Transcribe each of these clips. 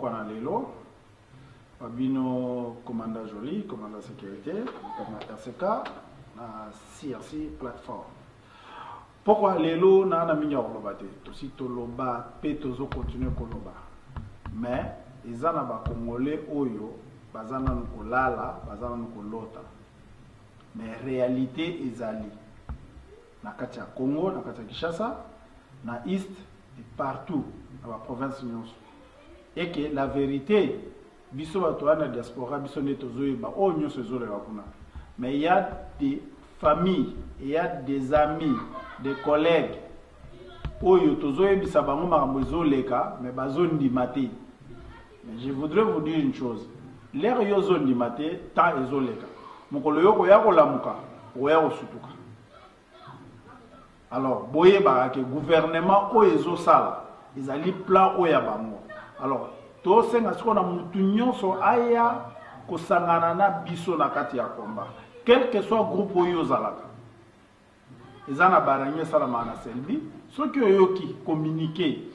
Na lelo wa bino commandant Jolie, commandant sécurité na RCK na CRC plateforme. Pokwa lelo na na mingi ya koloba te, tosi toloba mpe tozo continuer koloba, mais eza na ba Congolais oyo baza nanu kolala, baza nanu kolota, mais réalité ezali na kati ya Congo, na kati ya Kinshasa, na East et partout na ba province nyonso. Et que la vérité, biso bato wana diaspora, biso nde tozoyeba oyo nyonso ezoleka kuna, mais il y a des familles, il y a des amis, des collègues oyo tozoyebisa bango makambo ezoleka, mais bazondima te. Mais je voudrais vous dire une chose: l'heure yo ozondima te, temps ezoleka, mokolo yo koya kolamuka, okoya kosutuka. Alors boyebaka ke gouvernement oyo ezosala ezali plan oyo ya bango. Alors tosenga sikoyo na mutu nyonso aya kosangana na biso na kati ya combat, quel que soit groupe oyo ozalaka. Eza na baréunion esalamaka na Selbi. Soki oyoki communiqué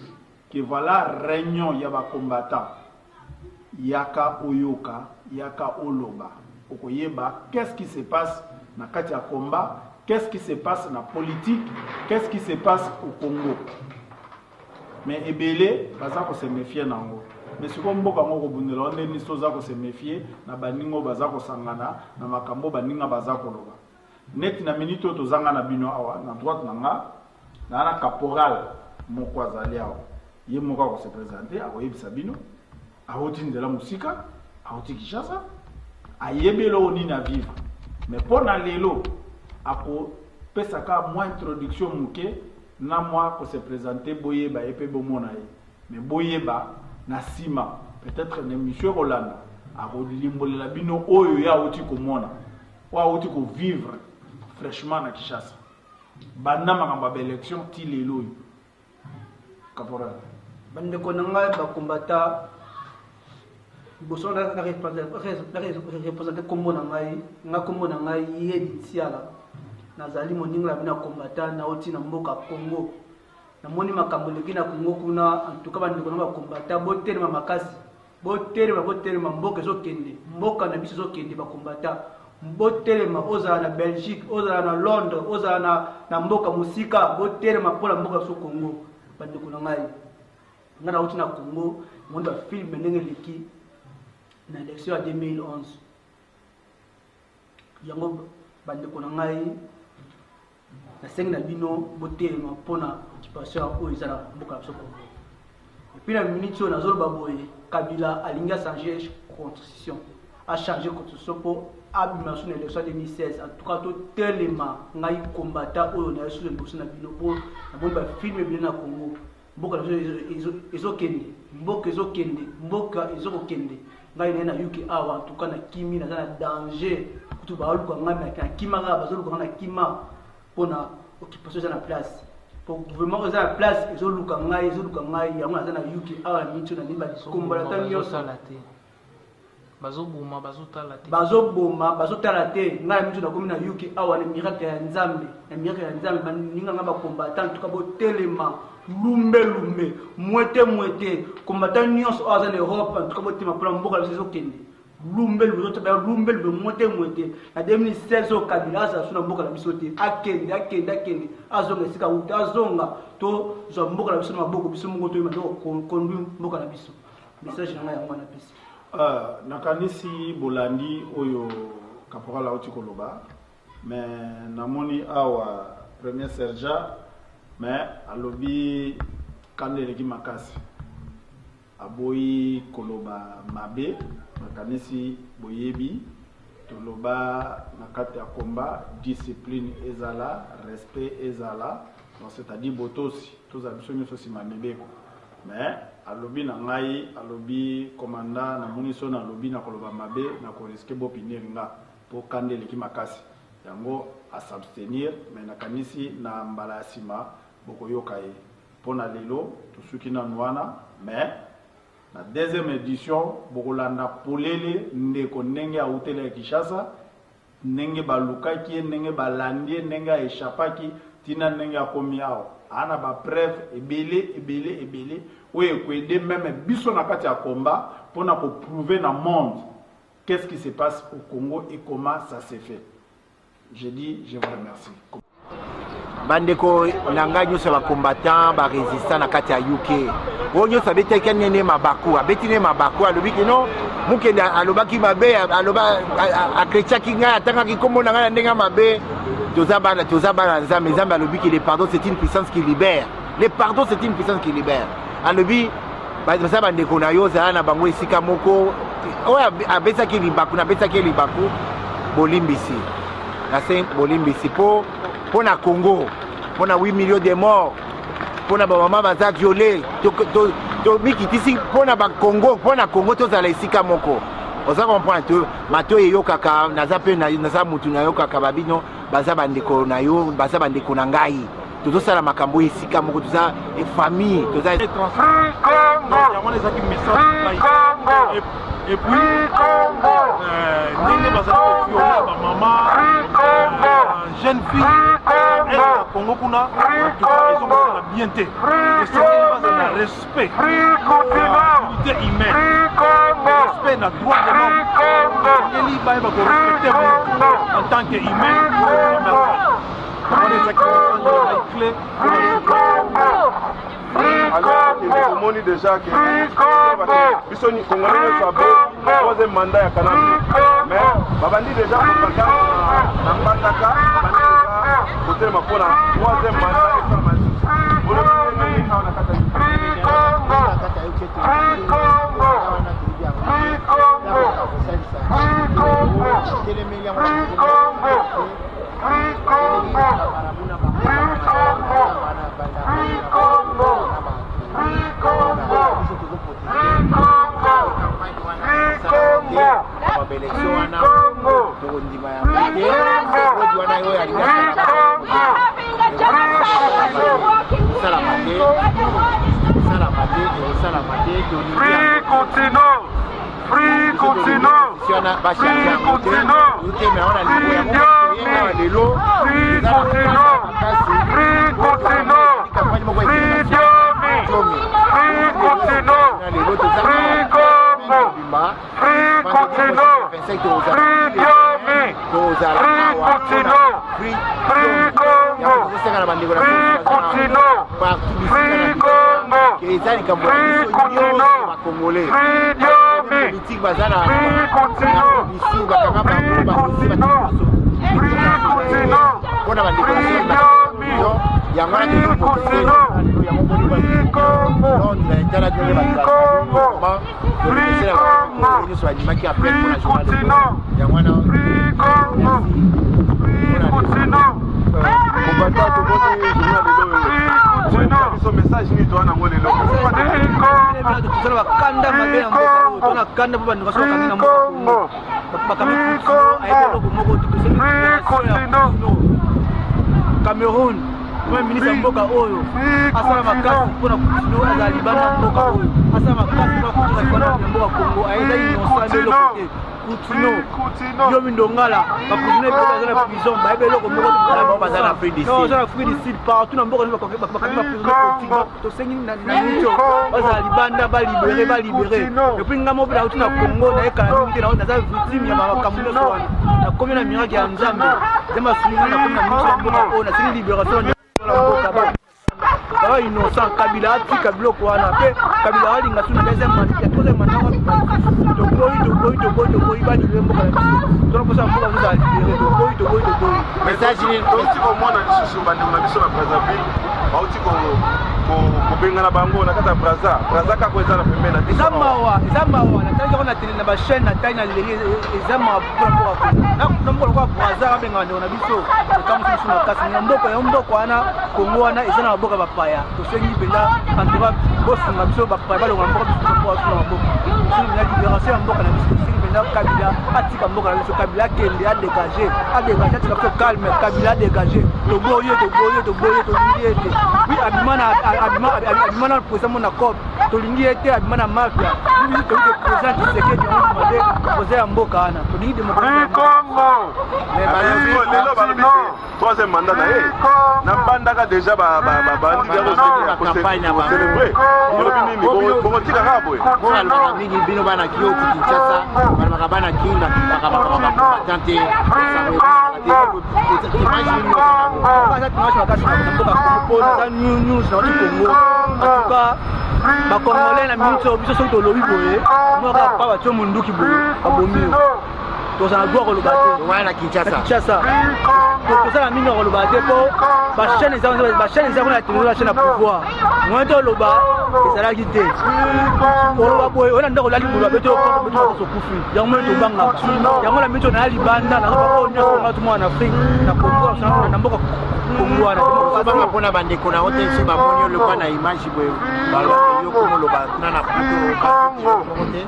ke voilà réunion ya bacombattant, yaka oyoka, yaka oloba, okoyeba qu'est-ce qui se passe na kati ya combat, qu'est-ce qui se passe na politique, qu'est-ce qui se passe au Congo. Mais ebele baza kose méfier nango. Mais sikoyo mboka yango kobundela ngo ndeni so oza kose méfier na baninga oyo baza kosangana na makambo baninga baza koloba? Neti na minute oyo tozanga na bino awa, na droite na nga naa na caporal moko azali awa. Ye moko akose présenter, akoyebisa bino awuti nzela mosika, awuti Kinshasa, ayebi eloko nini avivre. Mais mpo na lelo akopesaka mwa introduction moke na mwa kose présenter, boyeba ye mpe bomona ye. Mais boyeba, na nsima peut-être na émission ekolanda, akolimbolela bino oyo ye awuti komona, oyo awuti kovivre fraîchement na Kinshasa banda makambo ya baélection ti lelo oyo. Caporal. Bandeko na ngai bacombattants, liboso na représenter nkombo na ngai, nga nkombo na ngai Yedi Tiala, nazali moninga na bino ya combattant. Nauti na mboka Congo, namoni makambo eleki na Congo kuna. Antuka bandeko na bacombattants, botelema makasi, botelema, botelema. Mboka ezokende, mboka na biso ezokende. Bacombattants, botelema. Ozala na Belgique, ozala na Londres, ozala na mboka mosika, botelema mpona mboka biso Congo. Bandeko na ngai, ngai nauti na Congo, namoni bafilm ndenge eleki na élection ya 2011 yango. Bandeko na ngai, nasengi na bino botelema mpona occupation oyo eza na mboka na biso Congo. Et puis na minute oyo nazoloba boye, Kabila alingi achanger constitution, achanger constitution mpo abima so na élection ya 2016. En tout cas totelema. Ngai combattant oyo na ye so liboso na bino mpo namoni bafilm ebele na Congo. Mboka na biso ezokende, mboka ezokende, mboka ezokokende. Ngai naye na UK awa, en tout cas nakimi, naza na danger. Kutu baoluka ngai, nakima kaka, bazoluka ngai, nakima mpona occupation eza na place, po gouvernement oyo eza na place ezoluka ngai, ezoluka ngai. Yango naza na UK awa na miniti oyo. Nani bacombattants nyonso? Bazoboma, bazotala te. Bazoboma, bazotala te. Ngai na miniti nakomi na UK awa na miracle ya Nzambe, na miracle ya Nzambe. Baninga ngai bacombattants, en tout cas botelema, lumbe lumbe, mwete mwete. Combattant nyonso oyo aza na Europe, en tout cas botelema mpona mboka na biso ezokende. Lumbe lumbe, lumbe lumbe, mwete mwete. Na 2016 oyo Kabila azala so na mboka na biso te. Akende, akende, akende, azonga esika wuta, azonga. Tozwa mboka na biso na maboko biso moko, toyeba nde conduire mboka na biso. Message na ngai yango wana pesi. Nakanisi bolandi oyo caporal auti koloba. Mais namoni awa premier sergent, mais alobi kanda eleki makasi, aboyi koloba mabe. Nakanisi boyebi toloba na kati ya combat, discipline ezala, respect ezala, donc c'est-à-dire botosi, tozala biso nyonso nsima mibeko. Mais alobi na ngai, alobi: "Commandant, namoni so nalobi na koloba mabe, na korisquer bopunir nga mpo kanda eleki makasi." Yango as'abstenir, mais nakanisi na mbala ya nsima bokoyoka ye. Mpo na lelo tosuki nanu wana, mais na deuxième édition bokolanda polele ndeko ndenge awuteli ya Kinshasa, ndenge balukaki ye, ndenge balandi ye, ndenge aéchappaki. Tina ndenge akomi awa, aa na ba preuve ebele ebele ebele oyo ekoaider meme biso na kati ya combat pona ko prouver na monde qu'est-ce qui se passe au Congo et comment ça se fait. Je dis je vous remercie. Bandeko na ngai nyonso ya bacombattant, barésistant na kati ya UK, oyo nyonso abetaki nene mabaku, abeti nene mabaku, alobi kino Mukende alobaki mabe, aloba akretiaki ngai, atangaki nkombo na ngai na ndenge ya mabe. Toza bana, toza bana Nzambe. Nzambe alobi que le pardon, c'est une puissance qui libère. Le pardon, c'est une puissance qui libère. Alobi baza bandeko na yo, ozala na bango esika moko. Oyo abetaki libaku, nabetaki libaku, bolimbisi, nase bolimbisi mpo na Congo, mpo na 8 millions de morts, mpo na bamama baza viole, tomikitisi mpo na bakongo, mpo na Congo tozala esika moko. Oza comprendre te? Matoi eyokaka, naza mpe naza mutu nayokaka babino baza bandeko na yo, baza bandeko na ngai, tozosala makambo esika moko, toza famille, toza yango wana ezalaki message ngai. Et puis ndenge bazali koviole bamama, jeune fille ya Congo kuna, en ezokosala bien te. Esengeli bazala na respect ya dignité humaine, respect na droit de l'homme. Esengeli bayeba korespecte motu en tant que humain. Wana ezalaki message na ngai clé. Alors tomoni déjà ke biso Congolais nyonso abe troisième mandat ya Kanambe, mais babandi déjà kopaka na Mbandaka, babandi déjà kotelema mpona troisième mandat esalama lisusu. Bolobi ndenge nini awa na kati ya baélection wana? Tokondima yango te. Odi wana oyo alingi esalama te, esalama te, ekosalama te. Free continent, free continent, bachange yango te. Totema yango na libo yango lelo. Free continent, free continent, campagne moko. Free Diomi, free continent, free Congo, free continent, free Diomi, free continent, free Congo, free continent, free Congo, eza likambo ya biso nyonso bacongolais. Free Diomi, politique baza na free continent, bisi bakanga bango bakosi continent, free continent, mpona bandeko free Diomi, yango wana. Free continent, free Congo, Londres etala ndenge free Congo, free Congo, nyonso bandimaki appel mpona free journal continent, yango wana. Free Congo, free continent, Kobata tomoni journal lelo oyo, biso message nini toza nango lelo? Free Congo, Tozala bakanda mabe na mboka oyo, tona kanda mpo bandeko so bakangi na mboka Congo, bakangi ayebi eloko moko te. Tosengi libération ya Cameroun. Premier ministre ya mboka oyo asala makasi mpona Kutino azala libanda ya mboka oyo, asala makasi mpona Kutino libanda ya mboka Congo. Ayeza innocent, ayebi eloko te. Kutino, Yomi Ndongala, baprisonnier ebele baza na prison, bayebi eloko moko. Baza na Afrique du Sud. Baza na Afrique du Sud, partout na mboka nyonso bakangi baprisonnier politique. Tosengi na miniti oyo bazala libanda, balibere, balibere. Et puis nga moko mpe nauti na Congo, nayekala mingi te, naza victime ya makambo nyonso wana. Nakomi na miracle ya Nzambe, Nzambe asungi nga, nakomi na miniti ya mboka oyo. Nasengi libération ya mboka baba innocent. Kabila atika biloko wana mpe Kabila alinga su na deuxième mandat ya troisième mandat wana. Toboyi, toboyi, toboyi, toboyi. Balibere mboka na biso, tona mposa mboka kozala libéré. Toboyi, toboyi, toboyi. Message nini? Touti komona lisusu bandeko na biso na Brazzaville bauti kobengana bango na kati ya Braza. Braza kaka eza na pembeni na biso. Eza mawa, eza mawa. Natali yango na tele, na bachaîne, natali na leli. Eza mawa mpona mboka Kongo, na mboka lokola Braza babengaka ndeko na biso. Ekamwisi biso makasi na mboka ya mboka wana. Kongo wana eza na maboka bapaya. Tosengi mpenza, en tout cas bosunga biso, bapaya balonga mboka biso, mboka biso na maboko. Tosengi mpenza liberation ya mboka na biso. Tosengi mpenza Kabila atika mboka na biso. Kabila akende, adegage, adegage, atika biso calme. Kabila adegage, toboyi ye, toboyi ye, toboyi ye, tolingi ye te. Oui, abima na abima abima na président mona cop, tolingi ye te, abima na mafia. Biso tolingi président Tshisekedi, yango mabe président ya mboka wana, tolingi démocratie. Lelo balobi troisième mandat na ye na Mbandaka déjà, babandi kocélébrer. Olobi nini? Bokotika kaka boye? Po balobaka mingi, bino bana Kioti Kinshasa, balobaka bana Kin bakipaka makambo bacombattant te. Sango image nini? Aza image makasi na mboka Congo, mpo naza news na wati Congo. En tout cas, bacongolais na minute oyo, biso soki tolobi boye, moko pa batio munduki boye, babomi yo. Tozala na droit koloba te. Wana na Kinshasa. Kinshasa tozala mingi ya koloba te, mpo bachaîne eza, bachaîne eza kuna ya télévision, bachaîne ya pouvoir. Moyen te oloba ezalaki te. Oloba boye, oyo na ndako olali boye, babeti okufi. Yango moi tobangaka yango. Na miniti naya libanda, nazoba oyo nyonso nga tumwa na Afrique, na Congo, na mboka Congo wana. Ozobanga mpona bandeko na yo te? So bamoni yo lokwa na image boye, balobaka yo komoloba kuna na poto moko te.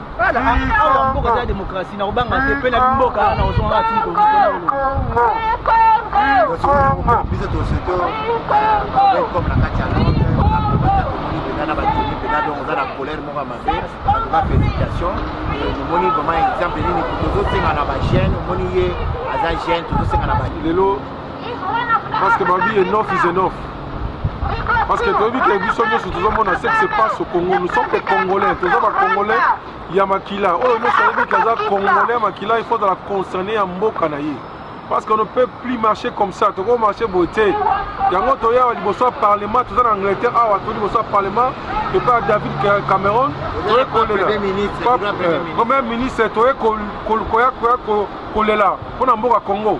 Awa mboka eza ya démocratie, nakobanga te. Mpe na mboka nakozonga atini koloba. Biso tosurtout comme na kati ya Londres, tomoni mpenza na batuni mpenza, donc oza na colère moko ya mabe. En tout cas, félicitation. Tomoni vraiment exemple nini tozosenga na bajeune. Omoni ye aza jeune, tozosenga na lelo, parce que babi enough is enough, parce que toyebi ke biso nyonso tozomona ce qui se passe au Congo. Nous sommes des Congolais, toza bacongolais ya makila. Oyo nyonso ayebi ke aza Congolais ya makila, il faut azala concerné ya mboka na ye, parce qu'on ne peut plus marcher comme ça. Tokomarcher boye te. Yango toya liboso ya parlement. Toza na Angleterre awa, to liboso ya parlement epai ya David Cameron, toye kolela, premier ministre. Toye koya kolela mpona mboka Congo.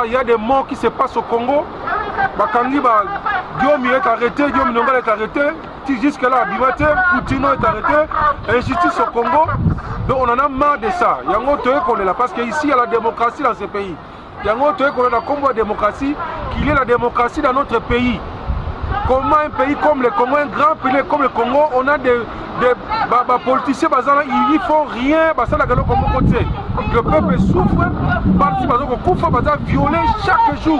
Il y a des morts qui se passent au Congo. Bakangi ba Diomi est arrêté, Diomi Ndongala est arrêté, jusque là abima te, Kutino est arrêté, injustice au Congo. Donc on en a marre de ça. Yango toye kolela parce que ici il y a la démocratie dans ce pays. Yango toye kolela kombo ya démocratie, qu'il y ait la démocratie dans notre pays. Comment un pays comme le Congo, un grand pays comme le Congo, on a des ba, ba politiciens bazala, ils font rien, basalaka eloko moko te. Le peuple souffre, basi baza kokufa, baza violé chaque jour.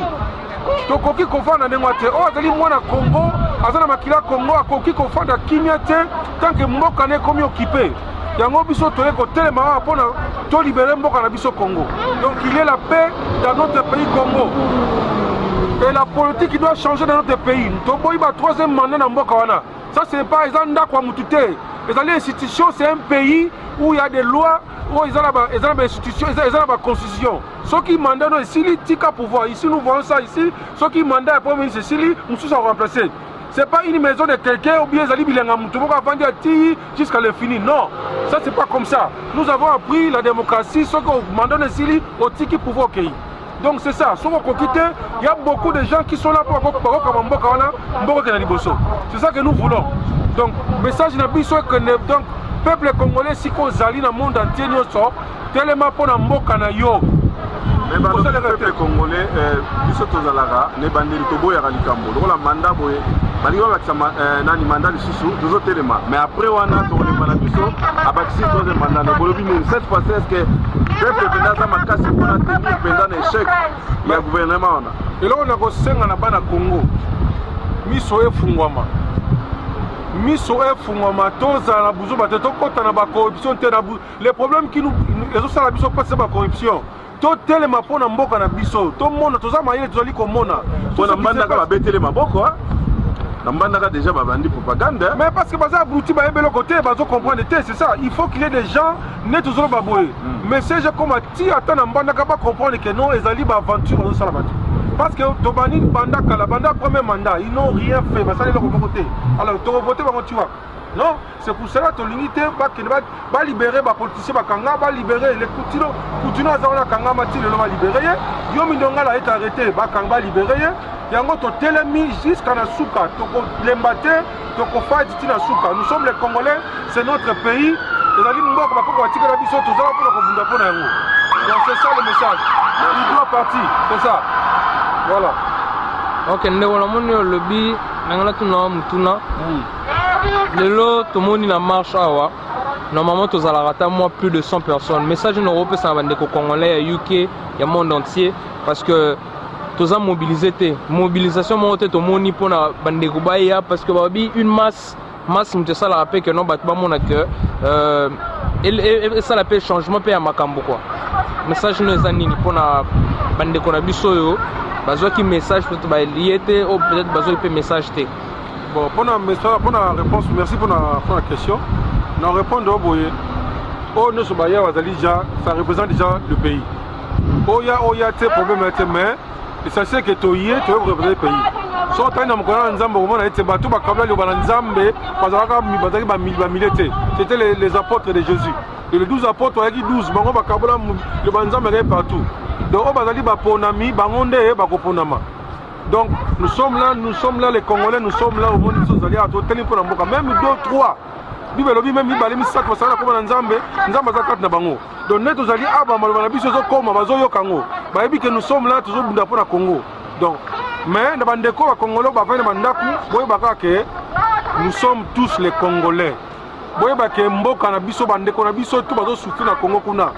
Tokoki kofanda ndenge te. Oyo azali mwana Congo, aza na makila Congo, akoki kofanda kimia te tant que mboka na ekomi occupé. Yango biso toye kotelema awa mpona tolibérer mboka na biso Congo. Donc il y ait la paix dans notre pays Congo et la politique doit changer dans notre pays. Toboyi ba troisième mandat na mboka wana. Ça, c'est pas eza ndako ya mutu te, ezali institution. C'est un pays où il y a des lois, oyo eza na bainstitution, eza na baconstitution. Soki mandat no esili, tika pouvoir. Ici, nous voyons ça ici, soki mandat ya premier ministre esili, mosusu aremplacer. C'est pas une maison de quelqu'un ou bien ezali bilanga mutu moko avandi ati jusqu'à l'infini. Non, ça, c'est pas comme ça. Nous avons appris la démocratie. Soki mandat no esili, otiki pouvoir, okei. Donc c'est ça. Soki okoki te, il y a beaucoup de gens qui sont là pour bakokama mboka wana, mboka ekende liboso. C'est ça que nous voulons. Donc message na biso ekende. Donc peuple congolais, sika ozali na monde entier nyonso, telema mpo na mboka na yo. Mais balobi peuple congolais, biso tozalaka na ebandeli, toboyaka likambo lokola mandat boye. Balingi babakisa nani mandat lisusu, tozotelema. Mais après wana tokolemba na biso, abakisi troisième mandat. Na bolobi nini cette fois? Est ce que peuple mpenza aza makasi mpona tenir mpenza na échec ya gouvernement wana? Eloko na kosenga na bana Congo, miso efungwama, miso efungwama. Tozala na buzoba te, tokɔta na bacorruption te. Na les problèmes qui nous ezosala biso mpasi, bacorruption. Totelema mpo na mboka na biso. Tomona, toza mayele, tozali komona. Mpo na Mbandaka babetele maboko, na Mbandaka déjà babandi propagande. Mais parce que baza abruti, bayebi eloko te, bazo comprendre te. C'est ça, il faut qu'il y ait des gens nde tozoloba boye, message ekoma ti ata na Mbandaka, bacomprendre que non, ezali baaventure bazosala bato. Parce que tobandi banda kala, banda premier mandat, ils n'ont rien fait, basali eloko moko te. Alors tokovote bango, tu vois? Non, c'est pour cela tolingi te bakende, balibérer bapoliticien bakanga, balibérer le Kutino. Kutino aza wana, akangama ti lelo, balibérer ye. Diomi Ndongala est arrêté, bakanga, balibérer ye. Yango totelemi jusqu'à na suka, tokolemba te, tokofight ti na suka. Nous sommes les Congolais, c'est notre pays, ezali mboka bakoko batikala biso, tozala mpona kobunda mpona yango. Donc c'est ça le message, il doit partir, c'est ça, voilà. Ok, ndeko, namoni olobi nanga natuna mutuna. Lelo tomoni na marche awa. Normalement tozalaka ata mwa plus de 100 personnes. Message nini okopesa na bandeko congolais ya UK, ya monde entier, parce que toza mobilise te, mobilisation moko te tomoni mpona bandeko baya, parce que babi une masse masse moto esalaka mpe ke non, bato bamona ke esala mpe changement mpe ya makambo quoi. Message no eza nini mpona bandeko na biso oyo bazwaki message, peut-être balie te, oyo peut-être bazwaki mpe message te? Bon, mpona message, mpona réponse, merci mpona question. Na répondre oyo boye: oyo nyonso baya bazali déjà, ça représente déjà le pays. Oya oya te, problème ya te, mais essentiel ke toye, toye koreprésente pays. Soki otali na mokolo na Nzambe, okomona ete bato bakabla liloba na Nzambe bazalaka, bazalaki bamilie te. C'était les apôtres de Jésus et les 12 apôtres bayaki 12, bango bakabola liloba Nzambe akaki partout. Donc oyo bazali baponami, bango nde bakoponama. Donc nous sommes là, nous sommes là, les Congolais, nous sommes là. Omoni biso ozali awa, toteli mpo na mboka. Même deux, trois, Bible elobi même mibale, misato basala na koma na Nzambe, Nzambe aza kati na bango. Donc nde tozali awa, maloba na biso ezokoma, bazoyoka yango, bayebi ke nous sommes là, tozobunda mpo na Congo. Donc mais na bandeko bacongolais bavandi na bandako, boyeba kaka ke nous sommes tous les Congolais. Boyeba ke mboka na biso, bandeko na biso to bazosouffrir na Congo kuna.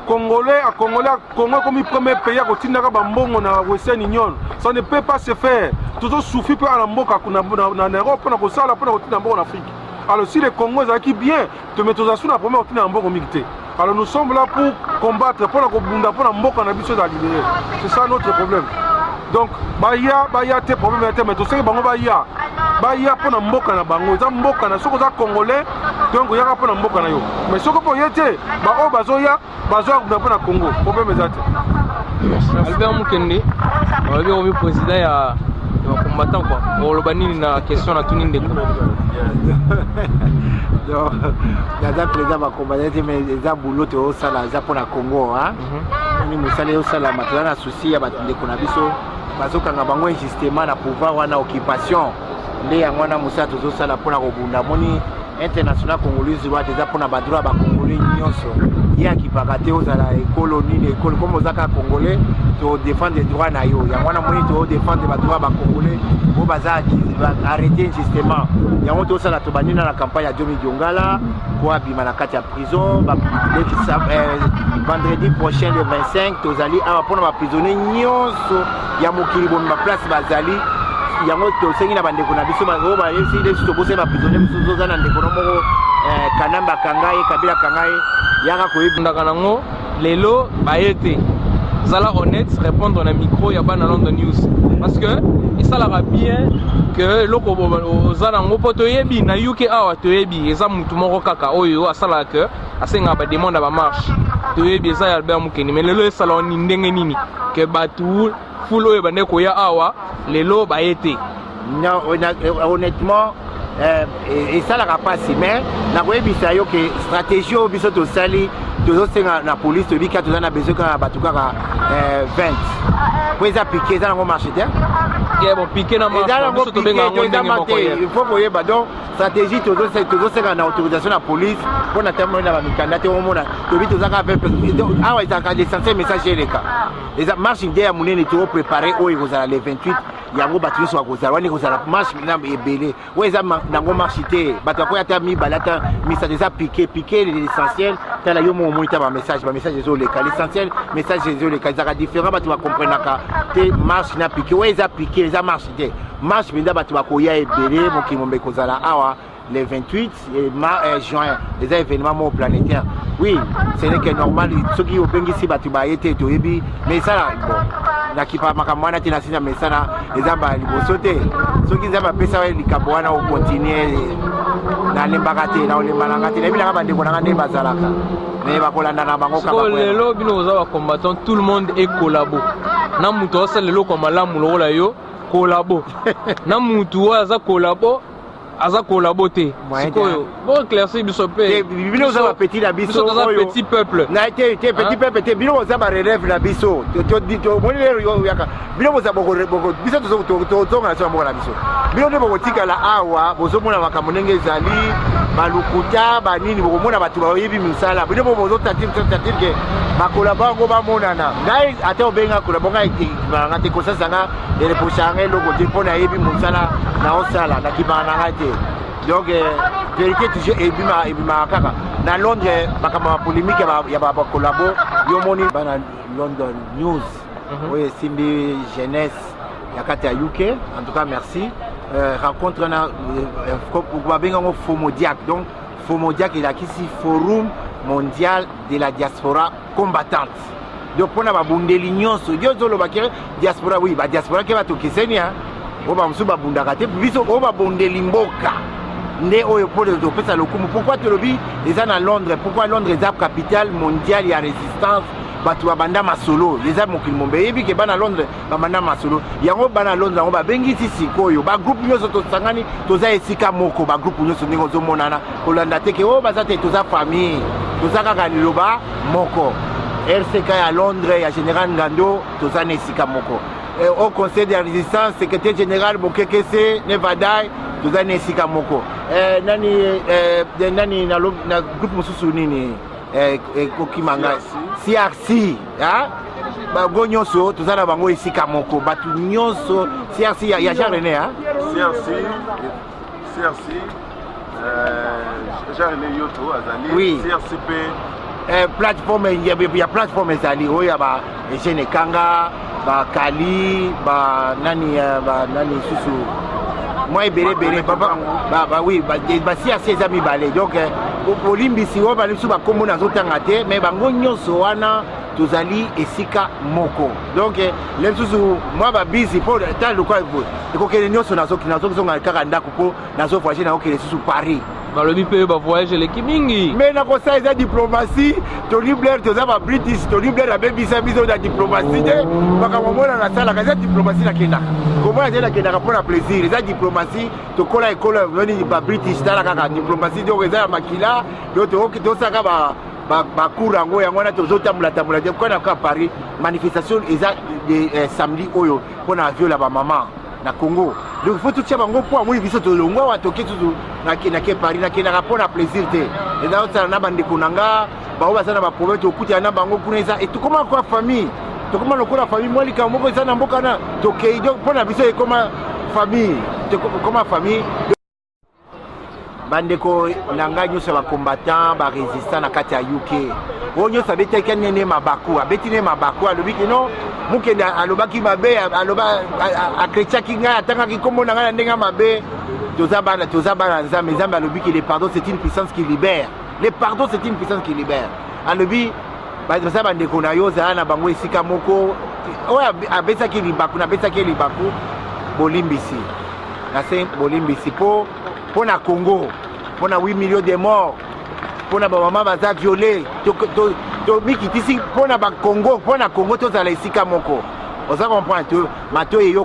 Congolais a Congolais, Congo ekomi premier pays akotindaka bambongo na Western Union. Ça ne peut pas se faire. Tozosouffrir mpe na mboka na Europe mpona kosala, mpona kotinda mbongo na Afrique. Alors si le Congo ezalaki bien, mais toza su na problème kotinda na mbongo mingi te. Alors nous sommes là pour combattre, mpona kobunda mpona mboka na biso eza libéré. C'est ça notre problème. Donc baya baya te, problème ya te, mais tosengi bango baya, baya mpona mboka na bango. Eza mboka na, soki oza Congolais, donc oyaka mpona mboka na yo. Mais soki mpo oye te, baoyo bazoya, bazoya kobunda mpona Congo, problème eza te. Albert Mukende, balobi okomi président ya bacombattant quoi. Oloba nini na question natuni ndeko? Donc naza président bacombattant te, mais eza boulot toyosala, eza mpona Congo. Ni mosala ezosalama, toza na souci ya bandeko na biso bazokanga bango injustement na pouvoir wana, occupation. Nde yango wana mosala tozosala mpona kobunda. Moni International Congolese Droite eza mpona badroit ya bacongolais nyonso. Ye akipaka te ozala ekolo nini, ekolo comme oza kaka Congolais, todéfendre droit na yo. Yango wana moni todéfendre badroit ya bacongolais oyo baza arrêté injustement. Yango tosala, tobandi na campagne ya Diomi Diongala po abima na kati ya prison. Vendredi prochain, le 25, tozali awa mpona baprisonnier nyonso ya mokili bomema place bazali. Yango tosengi na bandeko na biso oyo bayebisi biso, tobosani baprisonnier mosusu. Oza na ndeko no moko, Kanamba akanga ye, Kabila akanga ye, yaka koyebi. Ndaka nango lelo baye te. Zala honnête, répondre na micro ya bana London News, parce que esalaka bien ke eloko oza nango mpo toyebi na UK awa, toyebi eza mutu moko kaka oyo asalaka ke asengaka bademande ya bamarche, toyebi eza ya Albert Mukeni. Mais lelo esala ni ndenge nini ke bato foule oyo bande koya awa lelo baye te? Non, honnêtement, esalaka mpasi, mais nakoyebisa yo ke stratégie oyo biso tosali, tozosenga na police, toyebi kaka toza na besoin kaka bato kaka 20, po eza piquet, eza nango marche te. Bon, piquet na eza nango piquet, eza te, il faut koyeba. Donc stratégie, tozosenga na autorisation na police mpo na ntango na bamikanda te. Omona toyebi toza kaka 20 awa, ezalaka l'essentiel message eleka. Eza marche nde ya monene toprépare oyo ekozala le 28. Yango bato nyonso bakozala wana, ekozala marche na ebele. Oyo eza nango marche te, bato bakoya ata mibale, ata misato, eza piquet, piquet. L'essentiel, tala yo moko omoni ta bamessage, bamessage ezoleka. L'essentiel message ezoleka, ezalaka différent, bato bakomprenaka te marche na piquet. Oyo eza piquet, eza marche te. Marche mpenza, bato bakoya ebele, mokili mombe ekozala awa le 28 juin. Eza événement moko planétaire. Oui, ce n'est que normal soki obengisi bato baye te, toyebi. Mais esala bon, nakipa makambo wana te, nasi na mesana. Eza mbala liboso te. Soki Nzambe apesa wa likambo wana, okontinue, nalembaka te, naolemba nanga te. Nayebi nanga bandeko nanga nde bazalaka, mais bakolanda na bango. Sikoyo lelo bino boza bacombattant, tout le monde est collabo. Na moto azosala eloko ya malamu lokola yo, collabo. Na mutu oyo aza collabo, aza collabo te. Sikoyo boéclaircir biso mpe. Bino oza bapetit na biso. Toza petit peuple. Na te te, petit peuple te. Bino boza barelève na biso. Omoni lelo yaka, bino boza, biso tozonga na biso na mboka na biso. Bino nde bokotikala awa, bozomona makambo ndenge ezali, balukuta banini, bokomona bato bayebi misala. Bino bo bozotantire ke bacollabo yango bamonana. Ngai ata obenga collabo, ngai ekimaka te, kosasa nga, ereprochaka ngai eloko te, mpo nayebi mosala naosala, nakimaka na ngai te. Donc Vérité toujours ebima ebimaka kaka na Londres, makambo ya polémique ya bakolabo. Yo moni bana London News oyo esimbi jeunesse ya kati ya UK, en tout cas merci. Rencontre na babengango Fomodiac. Donc Fomodiac elakisi Forum mondial de la diaspora combattante. Donc mpona babundeli nyonso, yo ozoloba ke diaspora, oui, badiaspora ke bato keseni, oyo bamosusu babundaka te. Biso oyo babundeli mboka nde oyo mpo topesa lokumu. Pourquoi tolobi eza na Londres? Pourquoi Londres eza capitale mondiale ya résistance? Bato babanda masolo, eza mokili mombe eyebi ke bana Londres babanda masolo yango. Bana Londres yango babengisi sikoyo bagroupe nyonso, tosangani, toza esika moko. Bagroupe nyonso ndenge ozomonana, kolanda te ke oyo baza te, toza famille, toza kaka liloba moko. RCK ya Londres ya général Ngando, toza na esika moko. Au conseil de la résistance, secrétaire général Bokekese Nevadai, toza na esika moko. Nani nani na groupe mosusu nini ekokima ngai, CRC, bango nyonso toza na bango esika moko. Bato nyonso CRC ya Jean René. CRC, CRC Jean René Yoto azali. Oui. CRC mpe. Plateforme ya plateforme ezali oyo ya ba Eugene Ekanga, bakali, banani, banani susu mwa ebele ebele. Oui, baCRC eza mibale. Donc olimbisi oyo bali biso bakombo nazotanga te, mais bango nyonso wana tozali esika moko. Donc le lisusu mwa babisi mpo ta lokwa ekokende nyonso, nazozonga kaka ndako mpo nazovoyage, nakokende lisusu Paris. Balobi mpe bavoyage eleki mingi. Mais nakosala, eza diplomatie. Tony Blair, toza babritish, Tony Blair abebisa biso na diplomatie te. Makambo mona nasalaka eza diplomatie. Nakendaka komona te, nakendaka mpo na plaisir, eza diplomatie. Tokola ekolo nini, babritish, tala kaka diplomatie. Donc eza ya makila. Donc tosalaka bacour yango, yango wana tozotambola tambola te. Kona kaka Paris, manifestation eza samedi oyo mpona viol ya bamama na Congo. Donc il faut totia bango mpo amoni biso tolongwa awa, toke susu. Nake Paris, nakendaka mpo na plaisir te, eza osala na bandeko na nga bango baza na baproblème, tokutana na bango kuna. Eza tokoma kwa famille, tokoma lokola famille. Mwa likambo moko eza na mboka na tokei, donc mpo na biso ekoma famille, ekoma famille. Bandeko na ngai nyonso ya bacombattant, barésistant na kati ya UK, oyo nyonso abetaki nene mabaku, abeti ne mabaku, alobi kino Mokende alobaki mabe, aloba akretiaki ngai, atangaki nkombo na ngai na ndenge ya mabe. Toza bana, toza bana Nzambe. Nzambe alobi ke le pardon, c'est une puissance qui libère. Le pardon, c'est une puissance qui libère. Alobi baza bandeko na yo, ozala na bango esika moko. Oyo abetaki libaku, nabetaki libaku, bolimbisi nase, bolimbisi mpo na Congo, mpo na 8 millions de morts, mpo na bamama baza violé. Tomikitisi mpo na bacongo, mpo na Congo tozala esika moko. Oza comprendre? Matoi eyo.